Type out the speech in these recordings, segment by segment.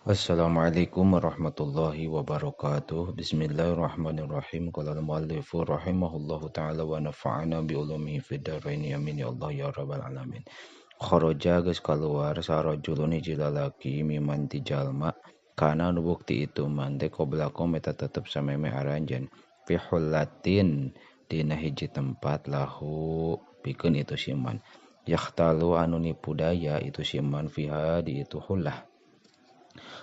Assalamualaikum warahmatullahi wabarakatuh. Bismillahirrahmanirrahim. Qala al-muallifu rahimahullahu ta'ala wa nafa'ana bi ulumihi fid dharain. Amin ya Allah ya rabbal alamin. Kharaja geus kaluar sarajulun hiji lalaki miman ti jalma kana nu bukti itu man teh qoblakum eta tetep sameme aranjeun fi hullatin dina hiji tempat lahu pikeun itu si man yahtalu anu nipu daya itu si man fiha di itu hullah.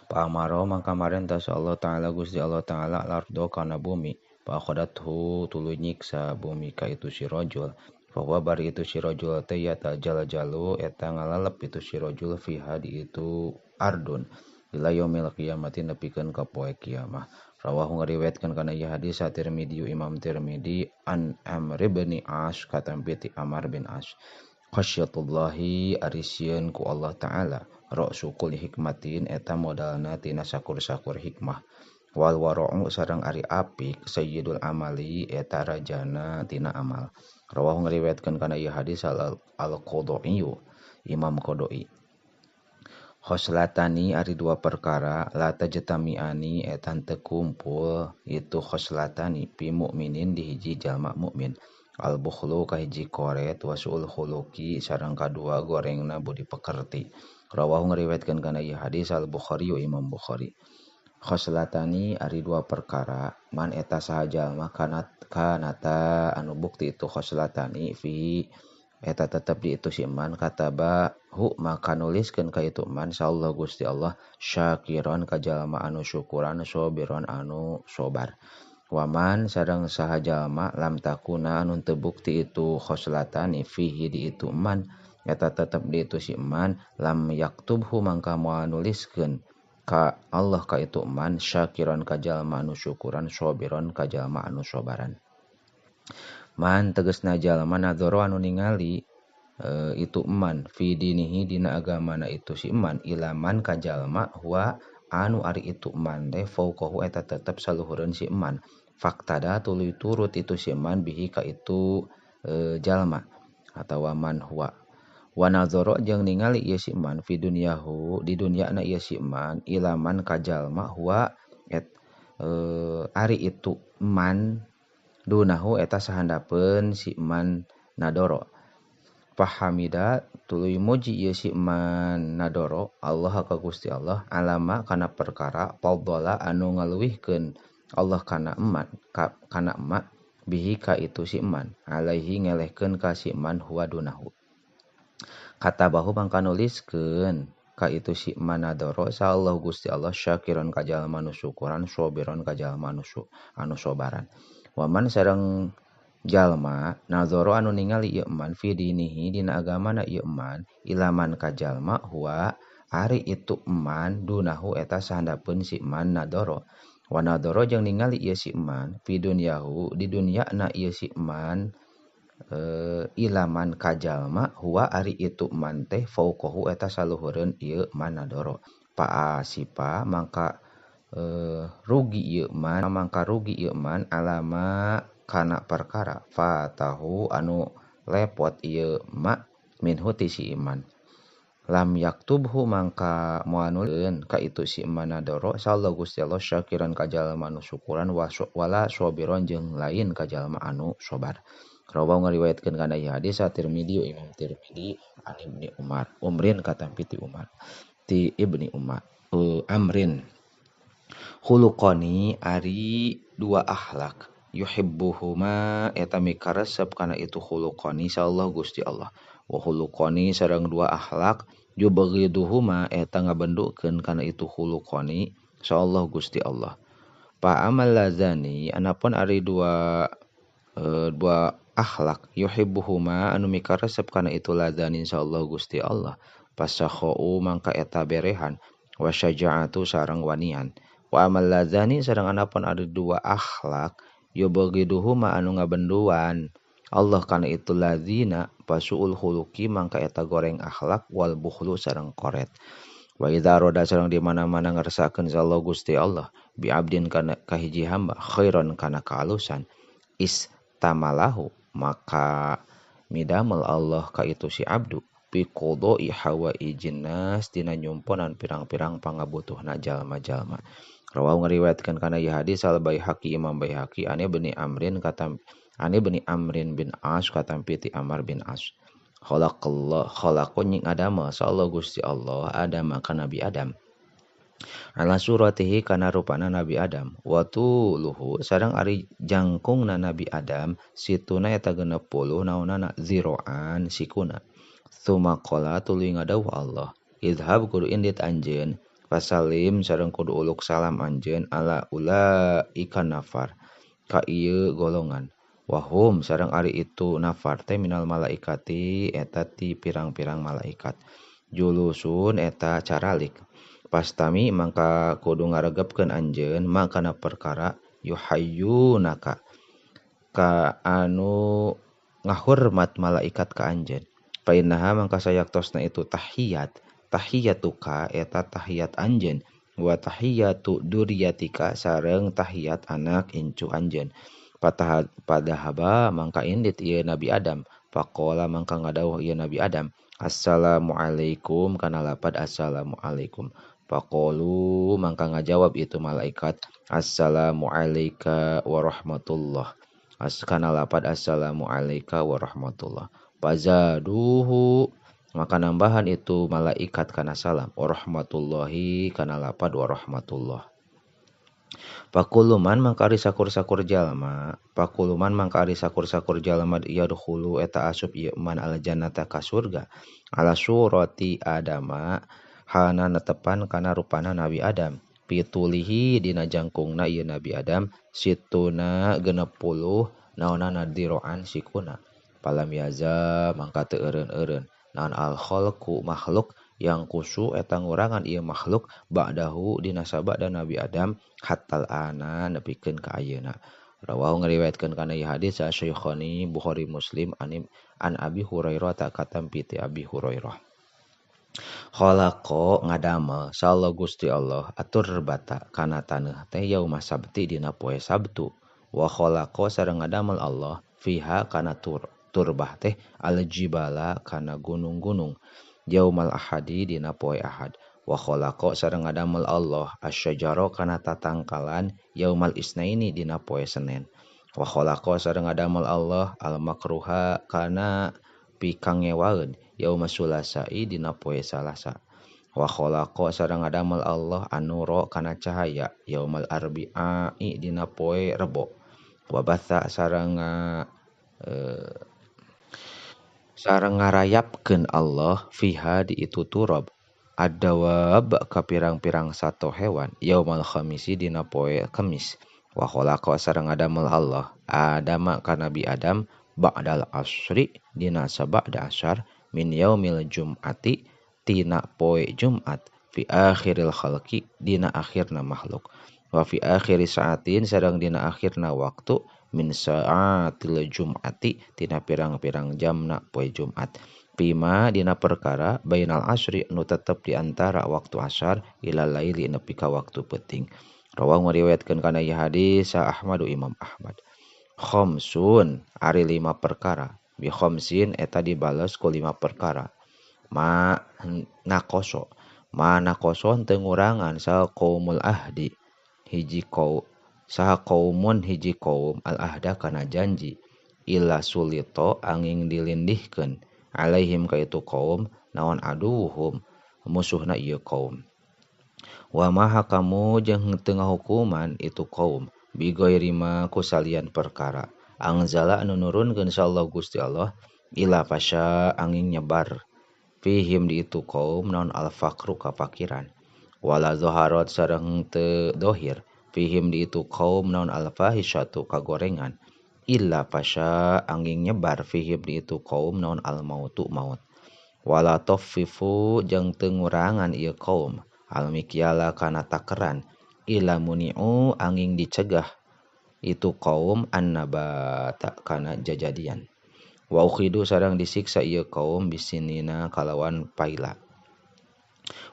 Pa'amaro mangka marentah Allah Ta'ala Gusti Allah Ta'ala lardo kana bumi fa'akhadathu tuluy nyiksa bumi ka itu si rajul bahwa bari itu si rajul teh ya tajal-jalu eta ngalalep itu si rajul fiha di itu ardun ila yaumil qiyamati nepikeun ka poe kiamah. Rawahu ngariwayatkeun kana ieu hadis Tirmidzi Imam Tirmidzi an Amr bin As katampi ti Amr bin As. Khasyatullahi ari sieun ku Allah Ta'ala ra'su kulli hikmatin eta modalna tina sakur-sakur hikmah wal wara'u sareng ari apik sayyidul amali eta rajana tina amal. Rawahu ngariwayatkeun kana ieu hadis Al-Qadai Imam Qadai. Khoslatani ari dua perkara la tajtami'ani eta teu kumpul itu khoslatani pi mukminin di hiji jalma mukmin. Al-bukhlu kahiji koret wa su'ul khuluqi sareng kadua gorengna budi pekerti. Rawahu ngariwayatkeun kana ieu hadis Al-Bukhari wa Imam Bukhari. Khoslatani ari dua perkara man eta saha jalma kanata anu bukti itu khoslatani fi eta tetep di itu si man kataba hu maka nuliskeun ka itu man insyaallah Gusti Allah syakiron ka jalma anu syukuran sobiron anu sobar. Waman sareng saha jalma lam takuna anu teu bukti itu khoslatani fihi di itu man eta tetep di itu si man lam yaktubhu mangka moal nuliskeun ka Allah ka itu man syakiron ka jalma anu syukuran sobiron ka jalma anu sobaran. Man tegesna jalma nadzoro anu ningali itu man fi dinihi dina agamana itu si man ilaman ka jalma huwa anu ari itu man teh fauqahu eta tetep saluhureun si man faktada tuluy turut itu si man bihi ka itu jalma atawa man huwa wa nadzoro jeung ningali ieu si man fi dunyahu di dunyana ieu si man ilaman ka jalma huwa et ari itu man dunahu eta sahandapeun si man nadoro fahamida tuluy muji ieu si man nadoro Allah ka Gusti Allah alama kana perkara fadhala anu ngaluwihkeun Allah kana eman kana emak bihi ka itu si man alaihi ngelehkeun ka si man huwa dunahu katabahu mangka nuliskeun ka itu si man nadoro sa Allah Gusti Allah syakiron ka jalma nu syukuran sobiron ka jalma anu sobaran. Waman sareng jalma nadzoro anu ningali ieu man fi dinihi dina agamana ieu man ilaman ka jalma huwa ari itu man dunahu eta sahandapeun si man nadzoro wa nadzoro jeung ningali ieu si man fi dunyahu di dunyana ieu si man ilaman ka jalma huwa ari itu man teh fauqahu eta saluhureun ieu man nadzoro paasipa mangka rugi ieu man mangka rugi ieu man alama kana perkara fatahu anu lepot ieu ma minhu ti si iman lam yaktubhu mangka moal nuliskeun ka itu si man nadoro sallallahu Gusti Allah syakiran ka jalma anu syukuran wala sobiron jeung lain ka jalma anu sobar. Rawahu ngariwayatkeun kana ieu hadis Tirmidzi Imam Tirmidzi an Ibni Umar Umrin katampi ti Umar ti Ibni Umar Amrin. Khuluqani ari dua akhlak yuhibbuhuma eta mikaresep kana itu khuluqani insyaallah Gusti Allah wa khuluqani sareng dua akhlak yubghiduhuma eta ngabendukeun kana itu khuluqani insyaallah Gusti Allah. Pa amal ladzani anapun ari dua akhlak yuhibbuhuma anu mikaresep kana itu ladzani insyaallah Gusti Allah pasakhau mangka eta berehan wa syaja'atu sareng wanian. Wa amal ladzani sareng anapun ada dua akhlak yubghiduhuma anu ngabenduan Allah kana itu ladzina pasuul khuluqi mangka eta goreng akhlak wal bukhlu sareng koret. Wa idza roda sareng di mana-mana ngersakeun Allah Gusti Allah bi abdin kana kahiji hamba khairan kana kaalusan istamalahu maka midamel Allah ka itu si abdu Fi qada'i hawaijin nas dina nyumponan pirang-pirang pangabutuhna jalma-jalma. Rawahu ngariwayatkeun kana ieu hadis Al Baihaqi Imam Baihaqi ane bani Amrin katam ane bani Amrin bin As katampi ti Amr bin As. Khalaqallah khalaqo nying Adam sallallahu Gusti Allah Adam ka Nabi Adam. Ala suratihi kana rupana Nabi Adam wa tuluhu sareng ari jangkungna Nabi Adam situna eta 60 naonana ziroan sikuna. Tsumma qala tuluy ngadawuh Allah idhab kudu indit anjeun pasalim sareng kudu uluk salam anjeun ala ulaika nafar ka ieu golongan wahum sareng ari itu nafar teh minal malaikati eta ti pirang-pirang malaikat julusun eta caralik pastami mangka kudu ngaregepkeun anjeun makana perkara yuhayyunaka ka anu ngahormat malaikat ka anjeun fa innaha mangka sayaktosna itu tahiyat tahiyatuka eta tahiyat anjeun wa tahiyatu duriyatika sareng tahiyat anak incu anjeun padahaba mangka indit ieu Nabi Adam faqala mangka ngadawuh ieu Nabi Adam assalamualaikum kana lapad assalamualaikum faqalu mangka ngajawab itu malaikat assalamualaika warahmatullah kana lapad assalamualaika warahmatullah fazaduhu maka nambahan itu malaikat kana salam warahmatullahi kana lapad warahmatullah. Pakuluman mangka ari sakur-sakur jalma, pakuluman mangka ari sakur-sakur jalma yadkhulu eta asup ieu man al jannata ka surga ala surati adama hana netepan kana rupana Nabi Adam pitulihi dina jangkungna ieu Nabi Adam situna 60 naonana diroan sikuna palam yaza mangka teu eureun-eureun naon al khalqu makhluk yang kusu eta ngurangan ieu makhluk ba'dahu dina sabada Nabi Adam hatal ana nepikeun ka ayeuna. Rawahu ngariwayatkeun kana ieu hadis Syaikhaini Bukhari Muslim an Abi Hurairah ta katampi ti Abi Hurairah. Khalaqa ngadamel sallallahu Gusti Allah atur bata kana taneuh teh yauma sabti dina poe Sabtu wa khalaqa sareng ngadamel Allah fiha kana turbah teh aljibala kana gunung-gunung yaumal ahadi dina poe Ahad wa khalaqa sareng ngadamel Allah asyjara kana tatangkalan yaumal isnaini dina poe Senin wa khalaqa sareng ngadamel Allah al makruha kana pikangewaeun yaumas sulasai dina poe Salasa wa khalaqa sareng ngadamel Allah anura kana cahaya yaumal arbi'ai dina poe Rebo wa batha sareng sareng ngarayapkeun Allah fiha di itu turab ad-dawab ka pirang-pirang sato hewan yaumal khamisi dina poe Kemis wa khalaqa sareng ngadamel Allah Adama ka Nabi Adam ba'dal asri dina sabada asar min yaumil jum'ati tina poe Jumat fi akhiril khalqi dina akhirna makhluk wa fi akhiri saatin sareng dina akhirna waktu min sa'atil jum'ati tina pirang-pirang jamna poe Jumat pima dina perkara bainal asri nu tetep di antara waktu asar ila laili nepi ka waktu peuting. Rawahu ngariwayatkeun kana ieu hadis sa Ahmadu Imam Ahmad. Khamsun ari 5 perkara bi khamsin eta dibales ku 5 perkara ma nakoso teu ngurangan sa qaumul ahdi hiji kaum saha kaumun hiji kaum al ahda kana janji illa sulito angin dilindihkeun alaihim ka itu kaum naon aduhum musuhna ieu kaum wa maha kamu jeung teu ngahukuman itu kaum bigoirima kusalian perkara angzala anu nurunkeun insyaallah Gusti Allah ila fasya angin nyebar fihim di itu kaum naon al faqru kafakiran wala zaharat sareng teu dohir fihim di itu kaum naon al fahisyatu kagorengan illa fasya angin nyebar fihim di itu kaum naon al mautu maut wala taffifu jeung teu ngurangan ieu kaum al mikyala kana takeran illa muni'u angin dicegah itu kaum annabata kana jajadian wa ukhidu sareng disiksa ieu kaum bisinina kalawan paila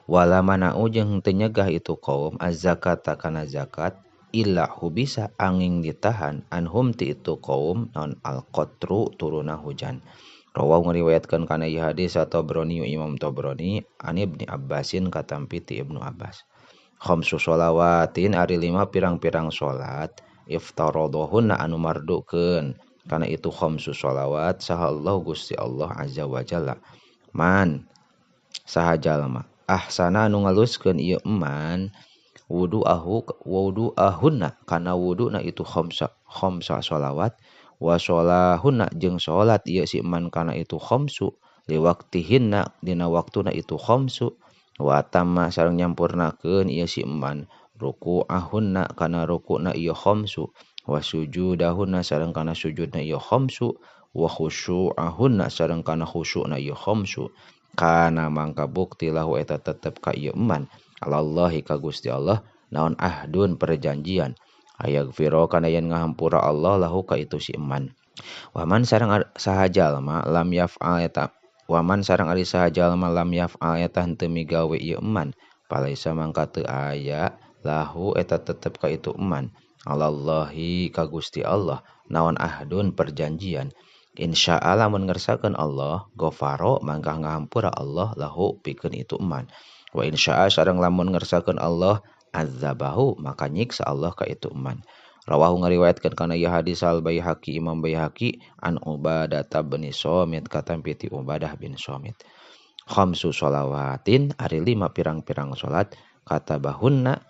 wala mana'u jeung teu nyegah itu kaum az-zakata kana zakat illa hubisa angin ditahan anhum ti itu kaum non al-qatru turuna hujan Rawahu ngariwayatkeun kana ieu hadis Tabrani Imam Tabrani an Ibni Abbasin katampi ti Ibnu Abbas. Khamsu sholawatin ari lima pirang-pirang salat iftaradahunna anu mardukeun kana itu khamsu sholawat saha Allah Gusti Allah azza wa jalla. Man saha jalma ahsana anu ngaluskeun ieu man wudu'ahu wudu'ahunna kana wuduna itu khamsa sholawat wa sholahunna jeung salat ieu si man kana itu khamsu liwaktihinna dina waktuna itu khamsu wa tamma sareng nyampurnakeun ieu si man ruku'ahunna kana rukuna ieu khamsu wa sujudahunna sareng kana sujudna ieu khamsu wa khusyu'ahunna sareng kana khusyu'na ieu khamsu kana mangka bukti lahu eta tetep ka ieu man alallahi ka Gusti Allah naon ahdun perjanjian ayaghfiro kana yen ngahampura Allah lahu ka itu si eman. Waman sareng saha jalma lam yaf'al eta waman sareng ari saha jalma lam yaf'al eta henteu migawe ieu eman palaisa mangka teu aya lahu eta tetep ka itu eman alallahi ka Gusti Allah naon ahdun perjanjian insyaallah mun ngersakeun Allah ghafaro mangka ngahampura Allah lahu pikeun itu eman wa insya'a sareng lamun ngersakeun Allah azabahu maka nyiksa Allah ka itu eman. Rawahu ngariwayatkeun kana ieu hadis Al Baihaqi Imam Baihaqi an Ubadah bin Somit katampi ti Ubadah bin Somit. Khamsu sholawatin ari lima pirang-pirang salat katabahunna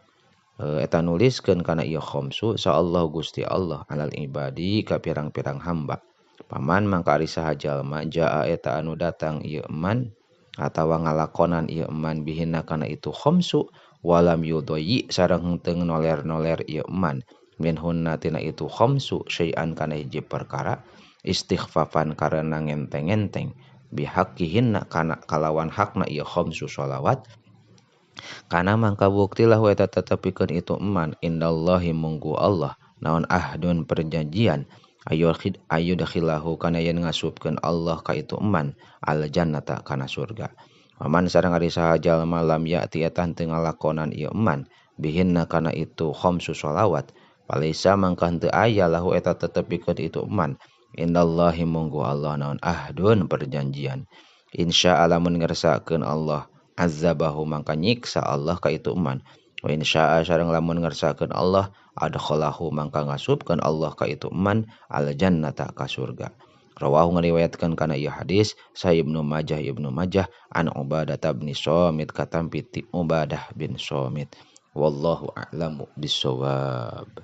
eta nuliskeun kana ieu khamsu sa Allah Gusti Allah alal ibadi ka pirang-pirang hamba. Paman mangka ari saha jalma jaa eta anu datang ieu eman atawa ngalakonan ieu eman bihinna kana itu khamsu walam yudoyi sareng henteu noler-noler ieu eman minhunna tina itu khamsu syai'an kana hiji perkara istighfafan karena ngenteng-ngenteng bihaqqihinna kana kalawan hakna ieu khamsu sholawat kana mangka bukti lahu eta tetepikeun itu eman indallahi munggu Allah naon ahdun perjanjian ayudkhilahu kana yen ngasupkeun Allah ka itu eman al jannata kana surga. Waman sareng ari saha jalma lam ya'ti eta henteu ngalakonan ieu eman bihinna kana itu khamsu sholawat palaisa mangka henteu aya lahu eta tetepikeun itu eman indallahi munggu Allah naon ahdun perjanjian insyaallah mun ngersakeun Allah azabahu mangka nyiksa Allah ka itu eman wa insya'a sareng lamun ngersakeun Allah adkhalahu mangka ngasupkeun Allah ka itu eman al jannata ka surga. Rawahu ngariwayatkeun kana ieu hadis sa Ibnu Majah an Ubadah bin Somit katampi ti Ubadah bin Somit. Wallahu a'lamu bissawab.